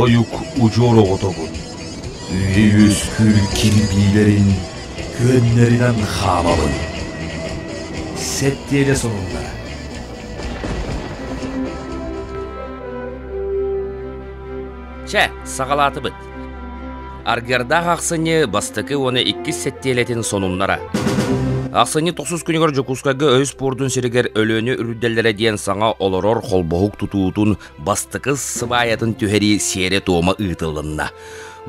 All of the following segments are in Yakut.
Тойук удьуор оҕотобун, үйэ үөскүүр кирбиилэрин күөннэринэн хаамабын. Сэттиэлэ сонуннара. Чэ, саҕалаатыбыт. Аргыардаах ахсынньы бастакы уонна иккис сэттиэлэтин сонуннара. Ахсынньы тохсус күнүгэр Дьокуускайга өй спордун сиригэр Өлүөнэ үрдэллэрэ диэн саҥа олорор холбоһук тутуутун бастакы сыбаайатын түһэрии сиэрэ-туома ыытылынна.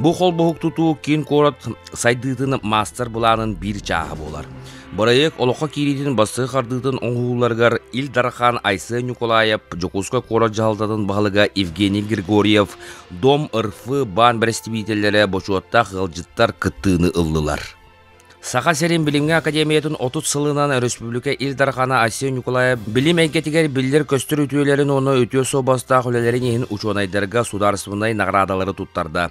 Бу холбоһук тутуу киин куорат сайдыытын маастар-былаанын биир чааһа буолар. Бырайыак олоххо киириитин бастакы хардыытын оҥоһууларыгар Ил Дархан Айсен Николаев, Дьокуускай куорат дьаһалтатын баһылыга Евгений Григорьев, Дом РФ баан бэрэстэбиитэллэрэ бочуоттаах ыалдьыттар кыттыыны ыллылар. Саха сирин билимҥэ академиятын 30 сылынан өрөспүүбүлүкэ Ил Дархана Айсен Николаев билим эйгэтигэр биллэр-көстөр үтүөлэрин уонна үтүө суобастаах үлэлэрин иһин учуонайдарга судаарыстыбаннай наҕараадалары туттарда.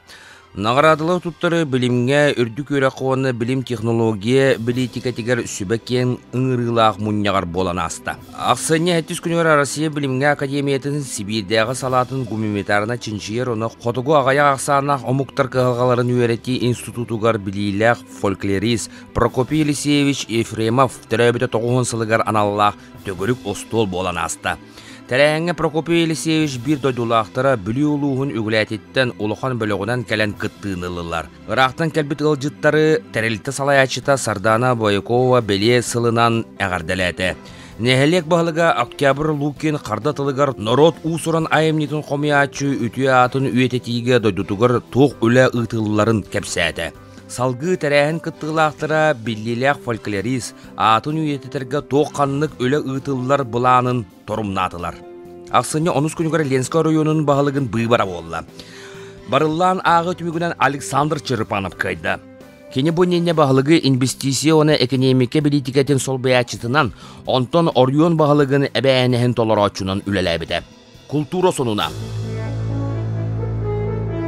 Наҕараадалары туттары билимҥэ, үрдүк үөрэххэ уонна билим технология бэлиитикэтигэр сүбэ киэҥ ыҥырыылаах мунньаҕар буолан ааста. Ахсынньы сэттис күнүгэр Россия билимҥэ академиятын Сибиирдээҕи салаатын гуманитарнай чинчийэр уонна хотугу аҕыйах ахсааннаах омуктар кыһалҕаларын үөрэтии институтугар билиилээх фольклорист Прокопий Елисеевич Ефремов төрөөбүтэ тоҕуһун сылыгар аналлаах төгүрүк остуол буолан ааста. Тэрээһиҥҥэ Прокопий Елисеевич биир дойдулаахтара Бүлүү улууһун Үгүлээтиттэн улахан бөлөҕүнэн кэлэн кыттыыны ыллылар. Ыраахтан кэлбит ыалдьыттары тэрилтэ салайааччыта Сардаана Боякова бэлиэ сылынан эҕэрдэлээтэ. Нэһилиэк баһылыга Октябрь Лукин харда тылыгар норуот уус-уран айымньытын хомуйааччы үтүө аатын үйэтитиигэ дойдутугар туох үлэ ыытылларын кэпсээтэ. Салгыы тэрээһин кыттыылаахтара биллиилээх фольклорист аатын үйэтитэргэ туох-ханнык үлэ ыытыллар былаанын торумнаатылар. Ахсынньы онус күнүгэр Ленскэй оройуонун баһылыгын быыбара буолла. Барыллаан ааҕыы түмүгүнэн Александр Черепанов кыайда. Кини бу иннинэ баһылыгы инвестиция уонна экэниэмикэ бэлиитикэтин солбуйааччытынан, онтон оройуон баһылыгын эбээһинэһин толорооччунан үлэлээбитэ. Култуура сонуна.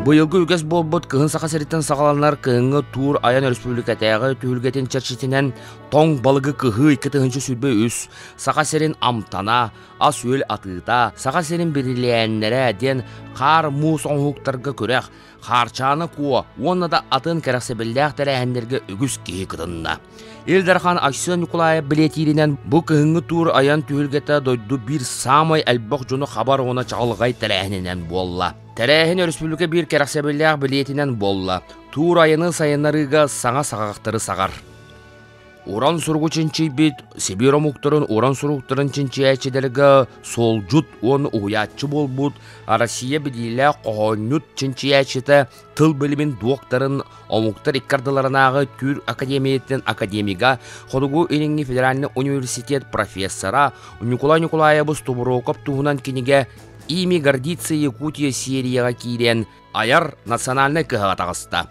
Быйылгы үгэс буолбут кыһын Саха сириттэн саҕаланар кыһыҥҥы туур айан өрөспүүбүлүкэтээҕи түһүлгэтин чэрчитинэн тоҥ балыгы кыһыы 2023 Саха сирин амтана, ас-үөл атыыта, Саха сирин бирилээннэрэ диэн хаар-муус оҥоһуктарга күрэх, Хаарчаана Куо уонна да атын кэрэхсэбиллээх тэрээһиннэргэ үгүс киһи кытынна. Ил Дархан Айсен Николаев бэлиэтииринэн, бу кыһыҥҥы туур айан түһүлгэтэ дойду биир саамай элбэх дьону хабар уонна чаҕылҕай тэрээһининэн буолла. Тэрээһин өрөспүүбүлүкэ биир кэрэхсэбиллээх билиэтинэн буолла. Туур айаны сайыннарыыга саҥа саҕахтары саҕар. Уран суругу чинчийбит Сибиир омуктарын уран суруктарын чинчийээччилэргэ суолдьут уонна уһуйааччы буолбут Россия билиилээх хоһоонньут чинчийээччитэ тыл билимин дуоктарын омуктар икки ардыларынааҕы Түүр академиятын академига Хотугу Илиҥҥи федеральнай университет профессора Ньукулай Ньукулаайабыс Тобуруокап туһунан кинигэ «Ими гордится Якутия» серияҕа киирэн айар национальнай кыһаҕа таҕыста.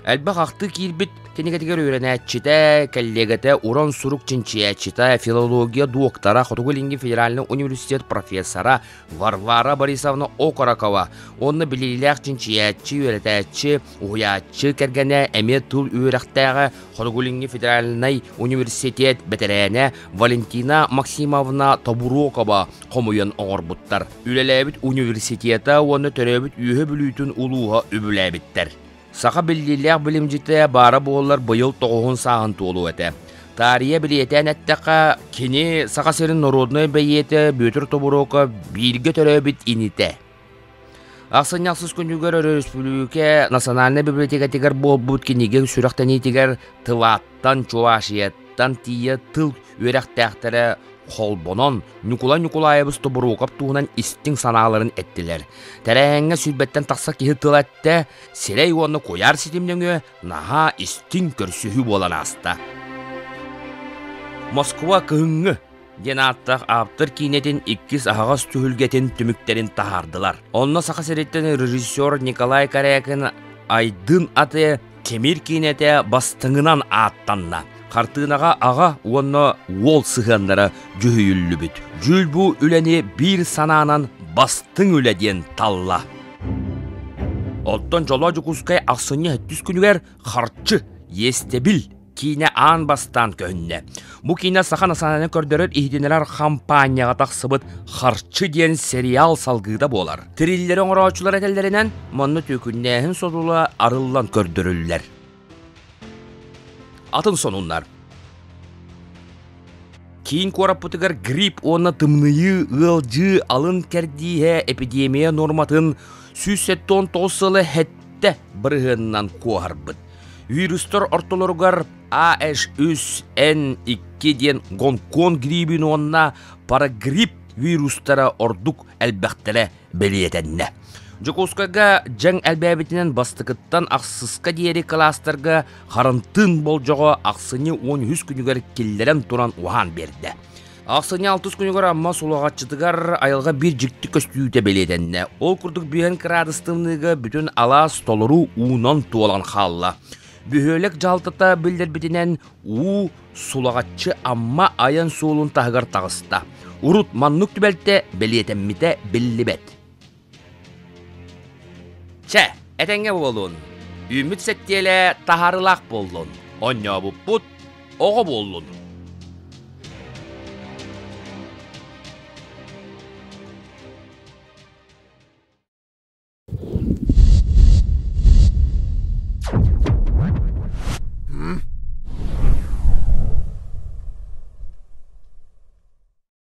Элбэх ахтыы киирбит кинигэтигэр үөрэнээччитэ, кэллиэгэтэ, уран сурук чинчийээччитэ, филология дуоктара, Хотугу Илиҥҥи федеральнай университет профессора Варвара Борисовна Окорокова уонна билиилээх чинчийээччи, үөрэтээччи, уһуйааччы кэргэнэ эмиэ тыл үөрэхтээҕэ Хотугу Илиҥҥи федеральнай университет бэтэрээнэ Валентина Максимовна Тобурокова хомуйан оҥорбуттар. Үлэлээбит университета уонна төрөөбүт Үөһэ Бүлүүтүн улууһа үбүлээбиттэр. Саха биллиилээх билимдьитэ баара буоллар быйыл тоҕуһун сааһын туолуо этэ. Таарыйа билиэтээн эттэххэ, кини Саха сирин норуодунай бэйиэтэ Бүөтүр Тобуруокап бииргэ төрөөбүт инитэ. Ахсынньы ахсыс күнүгэр өрөспүүбүлүкэ национальнай библиотекатыгар буолбут кинигэ сүрэхтэниитигэр Тываттан, Чувашияттан тиийэ тыл үөрэхтээхтэрэ холбонон Ньукулай Ньукулаайабыс Тобуруокап туһунан истиҥ санааларын эттилэр. Тэрээһиҥҥэ сүүрбэттэн тахса киһи тыл эттэ, сирэй уонна куйаар ситим нөҥүө наһаа истиҥ көрсүһүү буолан ааста. Москва кыһыҥҥы диэн ааттаах ааптар киинэтин иккис аһаҕас түһүлгэтин түмүктэрин таһаардылар. Онно Саха сириттэн режиссер Николай Корякин Айдын аты Тимир киинэтэ бастыҥынан ааттанна. Хартыынаҕа аҕа уонна уол сыһыаннара дьүһүйүллүбүт. Дьүүл бу үлэни биир санаанан бастыҥ үлэ диэн талла. Оттон Дьоло Дьокуускай ахсынньы сэттис күнүгэр харчы, иэстэбил. киинэ аан бастаан көһүннэ. Бу киинэ Саха национальнай көрдөрөр иһитиннэрэр хампаанньаҕа тахсыбыт «Харчы» диэн сериал салгыыта буолар. Триллери оҥорооччулар этэллэринэн, манна түөкүннээһин содула арыллан көрдөрүллэр. Атын сонуннар. Киин куораппытыгар грипп уонна тымныйыы, ыалдьыы алын кэрдииһэ эпидемия нуорматын 179 сыла сэттэ бырыһыанынан куоһарбыт. Вирустар ортолоругар AH3N2 диэн Гонконг грибин уонна парагрипп вирустара ордук элбэхтэрэ бэлиэтэннэ. Дьокуускайга дьаҥ элбээбитинэн бастакыттан ахсыска диэри кылаастарга харантыын болдьоҕо ахсынньы 13 күнүгэр киллэрэн туран уһаан биэрдэ. Ахсынньы алтыс күнүгэр Амма Сулаҕаччытыгар айылҕа биир дьикти көстүүтэ бэлиэтэннэ. Ол курдук бүһэн кыраадыс тымныыга бүтүн алаас толору уунан туолан хаалла. Бөһүөлэк дьаһалтата биллэрбитинэн уу Сулаҕаччы Амма айан суолун таһыгар таҕыста. Урут маннык түбэлтэ бэлиэтэммитэ биллибэт. Чэ, этэҥҥэ буолун. Үүммүт сэттиэлэ таһаарыылаах буоллун. Онньообуппут оҕо буоллун.